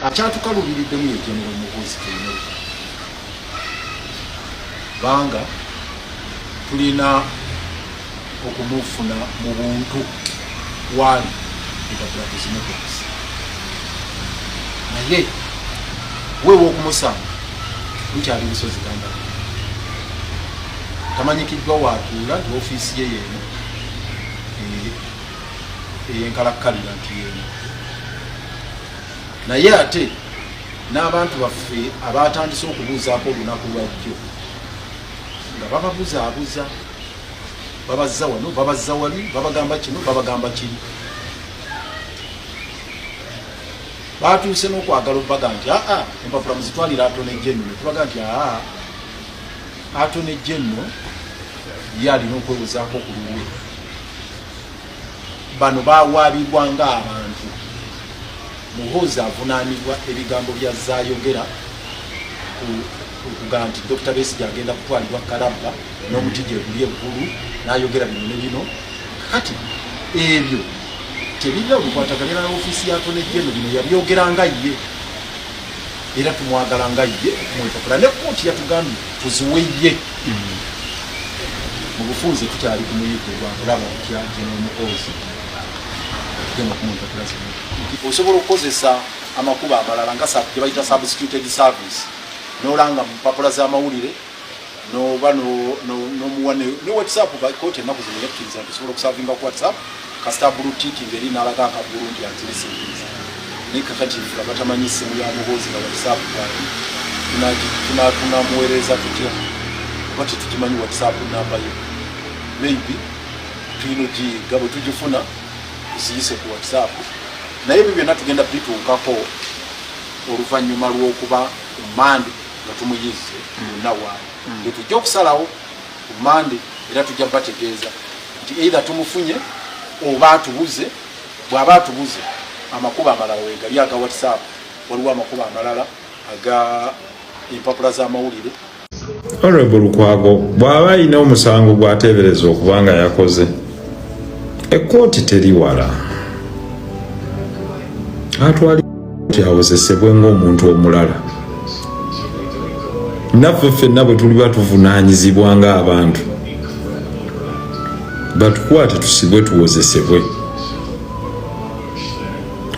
Akyatukalubiriddemu ye General Muhoozi Kainerugaba, kubanga tulina okumufuna mu buntu waali empapula tuzimukwasa, naye weewa okumusanga lukyali lusozi gamba tamanyikiddwa waatuula nti ofiisi ye yeeno eyenkalakkalira nti yeeno. Naye ate n'abantu baffe abaatandise okubuuzaako olunaku lwajjo nga bababuzaabuza, babazza wano, babazza wali, babagamba kino, babagamba kiri, batuuse n'okwagala obaga nti aa empapula muzitwalire Attorney General. Ne tubaga nti aa Attorney General ye alina okwewozaako ku lulwe, bano bawaabirwa ng'abantu. Muhoozi avunaanibwa ebigambo bya zaayogera okugamba nti Dr. Besigye agenda kutwalibwa Kalabba n'omuti gye guli eggulu, n'ayogera bino ne bino. Kati ebyo tebirina bukwatagana na ofiisi ya Attorney General, bino yabyogera nga ye, era tumwagala nga ye okumuwepapula, ne kkooti yatugambye tuziwe ye. Mu bufunze tukyali ku muyiggo gwa kulaba butya General Muhoozi tugenda okumuwepapula zino. Osobola okukozesa amakubo amalala nga gye bayita substituted service, n'olanga mu mpapula z'amawulire, noba nomuwa ne WhatsApp. Kooti ennaku zino yakkiriza nti osobola okusavinga ku WhatsApp kasita blue tick ngeri n'alaga nka bulungi azirisingiza. Naye kakati nga batamanyi ssimu ya Muhoozi nga WhatsApp kwali, tunamuweereza tutya oba tetugimanyi WhatsApp namba yo? Maybe tulina ogiyiga, bwe tugifuna tuziyise ku WhatsApp. Naye ebyo byonna tugenda bituukako oluvannyuma lw'okuba ku Mande nga tumuyize yonna waali, bwe tujja okusalawo ku Mande, era tujja bategeeza nti either tumufunye oba atubuze. Bw'aba atubuze, amakubo amalala wegali aga WhatsApp, waliwo amakubo amalala aga empapula z'amawulire. Honorable Lukwago bw'aba alina omusango gw'ateebereza okuba nga yakoze, ekkooti teri wala, atwali nti awozesebwe ng'omuntu omulala. Naffe ffenna bwe tuliba tuvunaanyizibwa ng'abantu, batukwate tusibwe tuwozesebwe,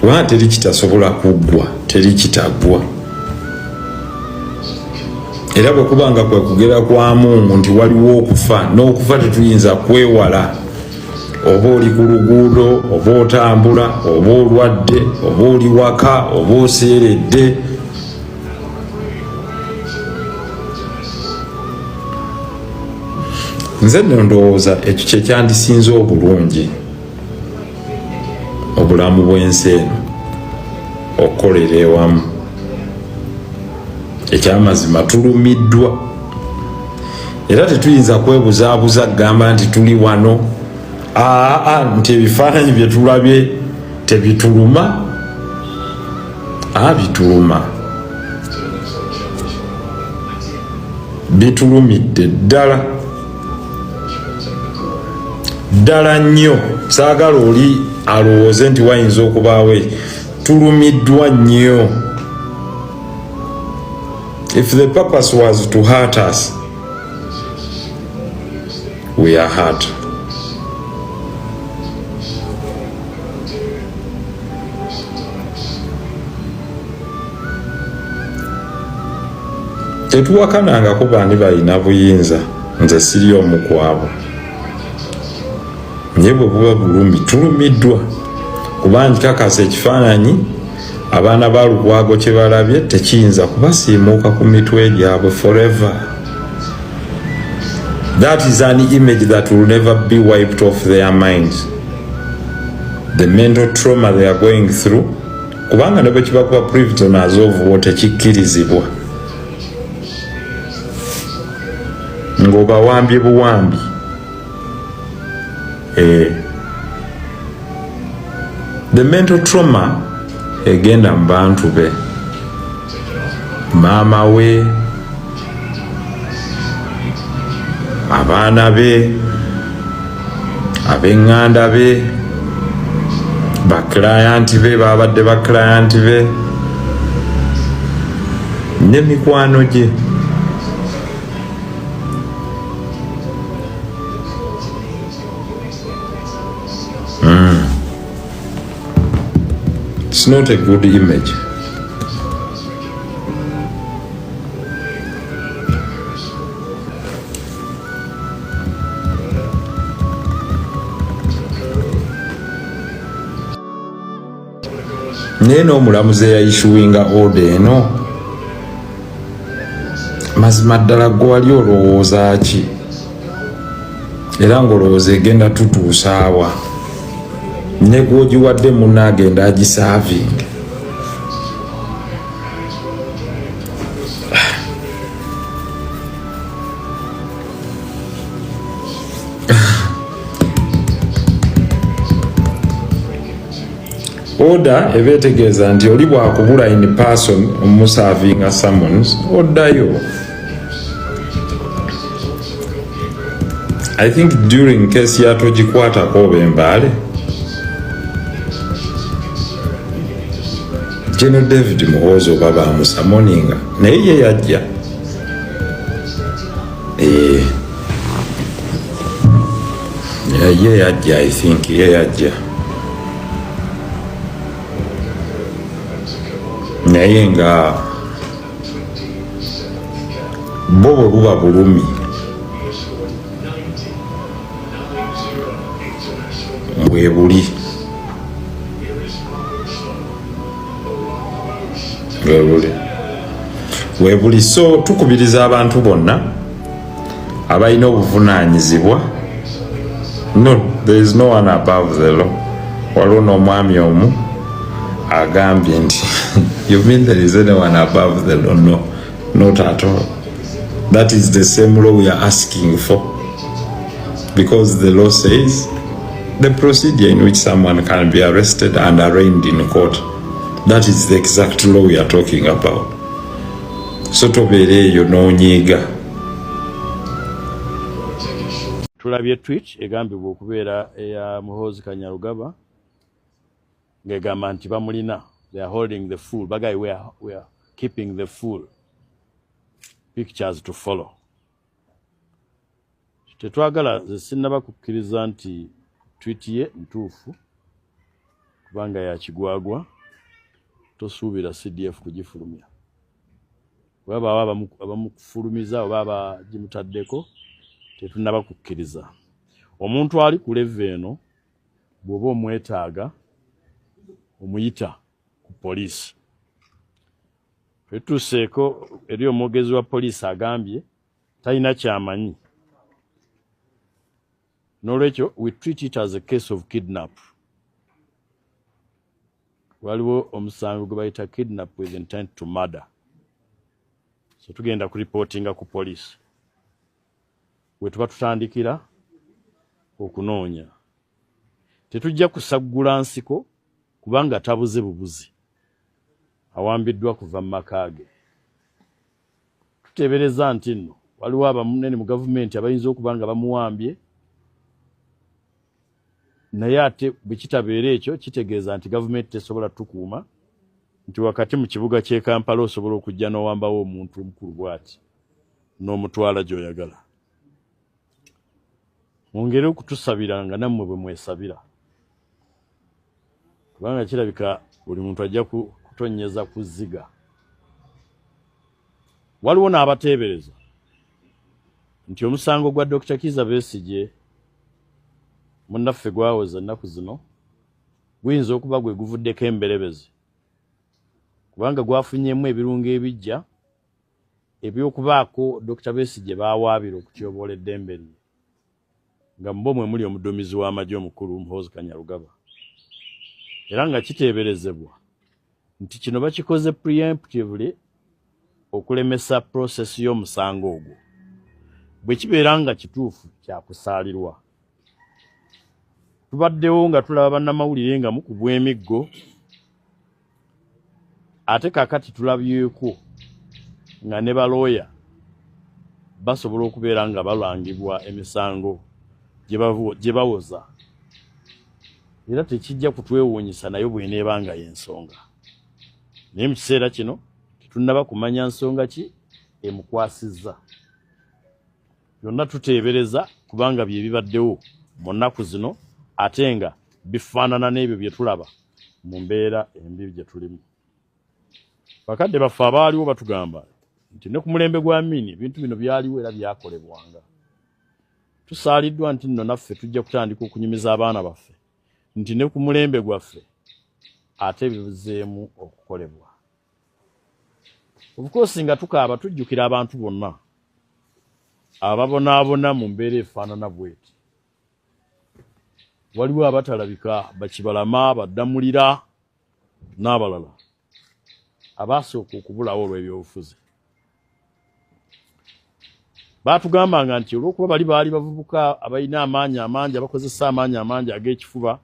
kubanga teri kitasobola kuggwa, teri kitaggwa. Era bwe kuba nga kwe kugera kwa Mungu nti waliwo okufa, n'okufa tetuyinza kwewala. Oba oli ku luguudo, oba otambula, oba olwadde, oba oli waka, oba oseeredde, nze nno ndowooza ekyo kye kyandisinze obulungi obulamu bw'ensi eno okukolera ewamu. Ekyamazima tulumiddwa era tetuyinza kwebuzaabuza kugamba nti tuli wano aa nti ebifaananyi bye tulabye tebituluma. A bituluma, bitulumidde ddala ddala nnyo. Saagala oli alowooze nti wayinza okubaawo, tulumiddwa nnyo. If the purpose was to hurt us, we are hurt. Tetuwakanangako baani balina buyinza, nze siri omu kwabo, naye bwe buba bulumi tulumiddwa, kuba nkikakasa ekifaananyi abaana ba Lukwago kye balabye tekiyinza kubasiimuuka ku mitwe gyabwe forever. That is an image that will never be wiped off their minds, the mental trauma they are going through, kubanga ne bwe kiba kuba prisoners of war tekikkirizibwa ng'obawambye buwambi. The mental trauma egenda mu bantu be, maama we, abaana be, ab'eŋŋanda be, baklayant be, babadde baklayant be. Ne mikwano gye. It's not a good image. Naye n'omulamuzi eyayishuwinga oda eno, mazima ddala gwe wali olowooza ki? Era ng'olowooza egenda tutuusaawa? Ne gwogiwadde munna agenda agisaavinga. Oda eba etegeeza nti oli bwakubula in person omusavinga summons, oddayo. I think during case ya togikwatako oba embaale, General David Muhoozi oba bamusamoninga, naye ye yajja. Eh. Ye yajja, I think ye yajja, naye nga bo bwe buba bulumi bwebuli webuli webuli. So tukubiriza abantu bonna abalina obuvunaanyizibwa. No, there is no one above the law. Waliwo n'omwami omu agambye nti, "You mean there is anyone above the law?" No, not at all. That is the same law we are asking for, because the law says the procedure in which someone can be arrested and arraigned in court. That is the exact law we are talking about. So tobeera eyo n'onyiiga. Tulabye tweet egambibwa okubeera eya Muhoozi Kanyarugaba ng'egamba nti bamulina, they are holding the fool. Bagayi, we are keeping the fool, pictures to follow. Tetwagala, nze sinnaba kukkiriza nti tweet ye ntuufu, kubanga yakigwagwa. Tosuubira CDF kugifulumya, kuba baba abamufulumiza oba abagimutaddeko. Tetunnaba kukkiriza. Omuntu ali ku level eno, bw'oba omwetaaga omuyita ku poliisi. Twetuuseeko eri omwogezi wa poliisi, agambye talina kyamanyi. N'olwekyo we treat it as a case of kidnap. Waliwo omusango gwe bayita kidnap with intent to murder, so tugenda kuripootinga ku poliisi we tuba tutandikira okunoonya. Tetujja kusaggula nsiko kubanga tabuze bubuzi, awambiddwa kuva mu maka ge. Tuteebereza nti nno waliwo abanene mu gavumenti abayinza okuba nga bamuwambye, naye ate bwe kitabeera ekyo, kitegeeza nti gavumenti tesobola tukuuma, nti wakati mu kibuga ky'e Kampala osobola okujja n'owambawo omuntu omukulu bw'ati n'omutwala gy'oyagala. Mwongere okutusabira nga nammwe bwe mwesabira, kubanga kirabika buli muntu ajja kutonnyeza ku zziga. Waliwo n'abateebereza nti omusango gwa Dr. Kiza Besigye munnaffe gwawoza ennaku zino guyinza okuba gwe guvuddeko emberebezi, kubanga gwafunyemu ebirungo ebijja ebyokubaako Dr. Besigye baawaabira okutyoboola eddembe lye, nga mubo mwe muli omuduumizi w'amagye omukulu Muhoozi Kanyarugaba, era nga kiteeberezebwa nti kino bakikoze preemptively okulemesa process y'omusango ogwo. Bwe kibeera nga kituufu, kyakusaalirwa. Tubaddewo nga tulaba bannamawulire nga mukubwa emiggo, ate kakati tulabyeko nga ne balooya basobola okubeera nga balangibwa emisango gye bawoza, era tekijja kutwewuunyisa nayo bw'eneeba nga y'ensonga. Naye mu kiseera kino Tetunnaba kumanya nsonga ki emukwasizza. Byonna tuteebereza kubanga bye bibaddewo mu nnaku zino ate nga bifaanana n'ebyo bye tulaba mu mbeera embi gye tulimu. Bakadde baffe abaaliwo batugamba nti ne ku mulembe gwa Amini ebintu bino byaliwo era byakolebwanga. Tusaaliddwa nti nno naffe tujja kutandika okunyumiza abaana baffe nti ne ku mulembe gwaffe ate bibuzeemu okukolebwa. Of course nga tukaaba tujjukira abantu bonna ababonaabona mu mbeera efaanana bweti. Waliwo abatalabika bakibalama, baddamulira n'abalala abaasooka okubulawo olw'ebyobufuzi. Baatugambanga nti olw'okuba bali baali bavubuka abalina amaanyi amangi, abakozesa amaanyi amangi ag'ekifuba,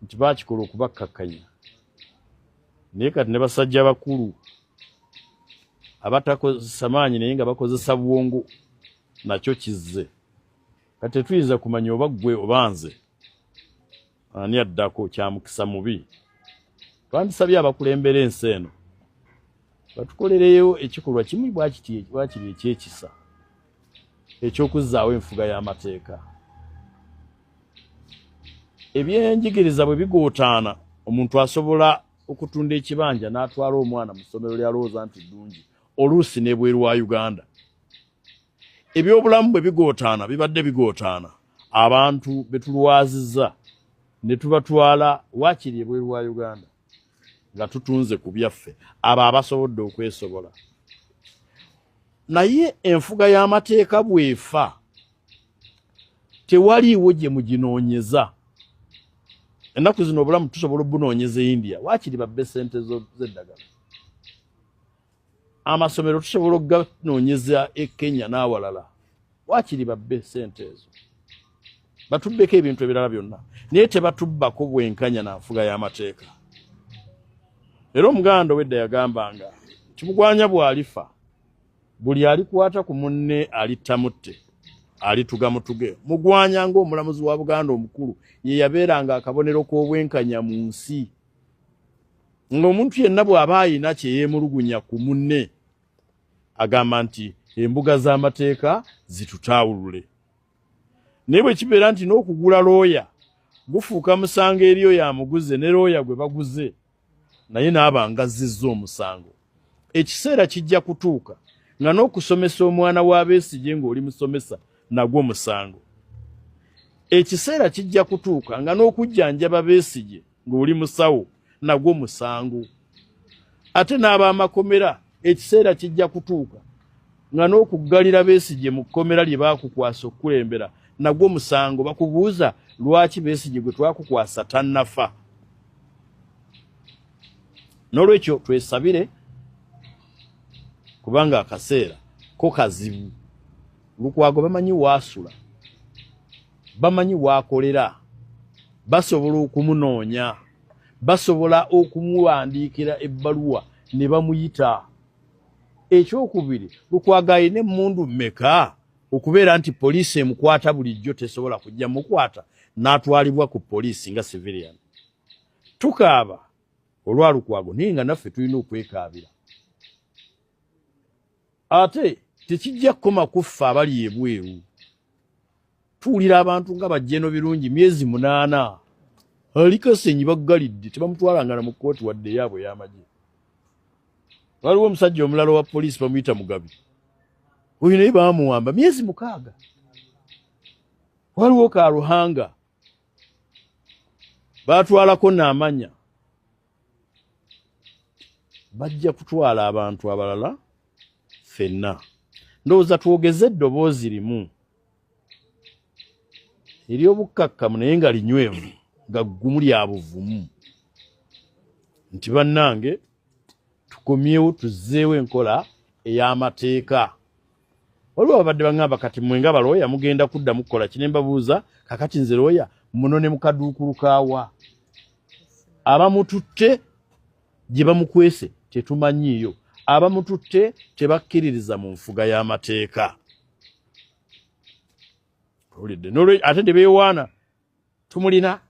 nti baakikola okubakkakkanya. Naye kati ne basajja bakulu abatakozesa maanyi naye nga bakozesa bwongo nakyo kizze. Kati tetuyinza kumanya oba ggwe oba nze ani addako. Kya mukisa mubi. Twandisabye abakulembera ensi eno batukolereyo ekikolwa kimu bwakiri ekyekisa eky'okuzzaawo enfuga y'amateeka. Ebyenjigiriza bwe bigootaana, omuntu asobola okutunda ekibanja n'atwala omwana mu ssomero ly'alowooza nti ddungi, oluusi n'ebweru wa Uganda. Ebyobulamu bwe bigootaana, bibadde bigootaana, abantu be tulwazizza ne tubatwala waakiri ebweru wa Uganda nga tutunze ku byaffe, abo abasobodde okwesobola. Naye enfuga y'amateeka bw'efa, tewaliiwo gye muginoonyeza. Ennaku zino obulamu tusobola obunoonyeza e India, waakiri babbe ssente z'eddagala. Amasomero tusobola okuganoonyeza e Kenya n'awalala, waakiri babbe ssente ezo, batubbeko ebintu ebirala byonna, naye tebatubbako bwenkanya na nfuga y'amateeka. Era Omuganda ow'edda yagambanga nti Mugwanya bw'alifa, buli alikwata ku munne alitta mutte, alituga mutuge. Mugwanya ng'omulamuzi wa Buganda omukulu ye yabeeranga akabonero k'obwenkanya mu nsi, ng'omuntu yenna bw'aba ayina kye yeemulugunya ku munne agamba nti embuga z'amateeka zitutaawulule. Naye bwe kibeera nti n'okugula looya gufuuka musango eri oyo amuguze ne looya gwe baguze naye n'aba ngazzizza omusango, ekiseera kijja kutuuka nga n'okusomesa omwana wa Besigye ng'oli musomesa nagwo musango. Ekiseera kijja kutuuka nga n'okujjanjaba Besigye ng'oli musawo nagwo musango. Ate n'ab'amakomera, ekiseera kijja kutuuka nga n'okuggalira Besigye mu kkomera lye baakukwasa okukulembera nagwo musango. Bakubuuza lwaki Besigye gwe twakukwasa tannafa. N'olwekyo twesabire, kubanga akaseera ko kazibu. Lukwago bamanyi waasula, bamanyi waakolera, basobola okumunoonya, basobola okumuwandiikira ebbaluwa ne bamuyita. Ekyokubiri, Lukwago alina emmundu mmeka okubeera nti poliisi emukwata bulijjo tesobola kujja mukwata n'atwalibwa ku poliisi nga civilian? Tukaaba olwa Lukwago, naye nga naffe tulina okwekaabira. Ate tekijja kukoma kuffa abali ebweru. Tuwulira abantu nga bajjeno birungi myezi 8 ali Kasenyi baggalidde, tebamutwalangana mu kkooti wadde eyaabwe ey'amagye. Waliwo omusajja omulala owa poliisi bamuyita Mugabi, oyo naye baamuwamba myezi 6. Waliwo Karuhanga baatwalako n'amanya. Bajja kutwala abantu abalala. Ffenna ndowooza twogeze eddoboozi limu ery'obukkakkamu naye nga linywevu, nga ggumu lya buvumu, nti bannange tukomyewo, tuzzeewo enkola ey'amateeka. Waliwo ababadde baŋŋamba, kati mmwe nga balooya mugenda kuddamu kukola ki? Ne mbabuuza, kakati nze looya muno ne mukaduukulu kaawa abamututte gye bamukwese tetumanyiiyo. Abamututte tebakkiririza mu nfuga y'amateeka. Owulidde? Ate tebeewaana, tumulina,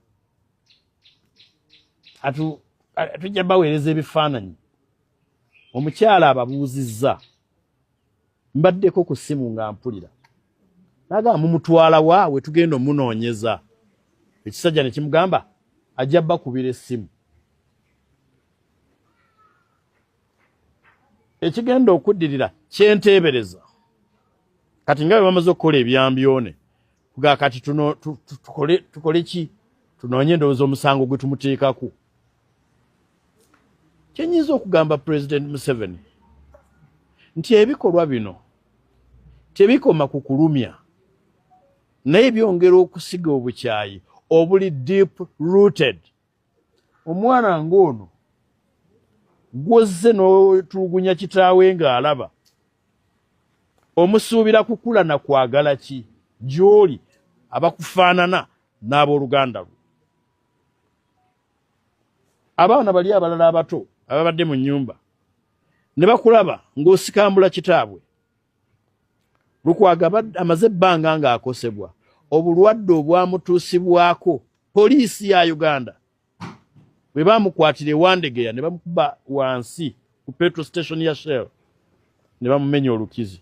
tujja baweereza ebifaananyi. Omukyala ababuuzizza, mbaddeko ku ssimu nga mpulira nagamba mumutwala wa we tugenda omunoonyeza. Ekisajja ne kimugamba ajja bakubira essimu. Ekigenda okuddirira kyenteebereza kati nga bwe bamaze okukola ebyambyone kuga kati tuno tukole tukole ki, tunoonye ndowooza omusango gwe tumuteekako. Kyenyinza okugamba President Museveni nti ebikolwa bino tebikoma ku kulumya, naye byongera okusiga obukyayi obuli deep rooted. Omwana ng'ono gw'ozze n'otulugunya kitaawe ng'alaba, omusuubira kukula na kwagala ki gy'oli abakufaanana n'abooluganda lwo? Abaana bali abalala abato ababadde mu nnyumba ne bakulaba ng'osikambula kitaabwe. Lukwago amaze ebbanga ng'akosebwa obulwadde obwamutuusibwako poliisi ya Uganda bwe bamukwatira e Wandegeya ne bamukuba wansi ku petrol station ya Shell ne bamumenya olukizi,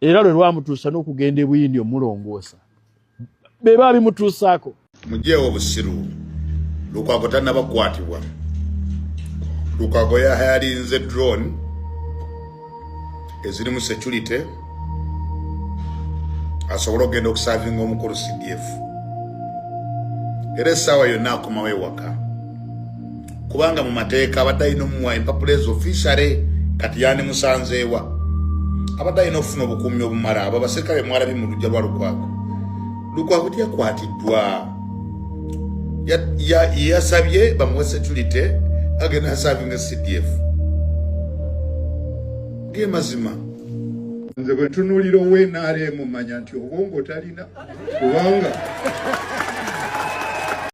era lwe lwamutuusa n'okugenda e Buyindi omulongoosa be babimutuusaako. Mujeewo obusiru, Lukwago tannaba kukwatibwa. Lukwago yahayalinze drone ezirimu security asobole okugenda okusavinga omukulu CDF, era essaawa yonna akomawo ewaka, kubanga mu mateeka abadde alina omuwa empapula ezo officially. Kati yandimusanzeewa? Abadde alina okufuna obukuumi obumala. Abo abaserikale mwalabye mu lujja lwa Lukwago, Lukwago teyakwatiddwa, yasabye bamuwe security agenda asavinga CDF. Ge mazima. Nze bwe ntunuulira ow'NRM manya nti obwongo talina, kubanga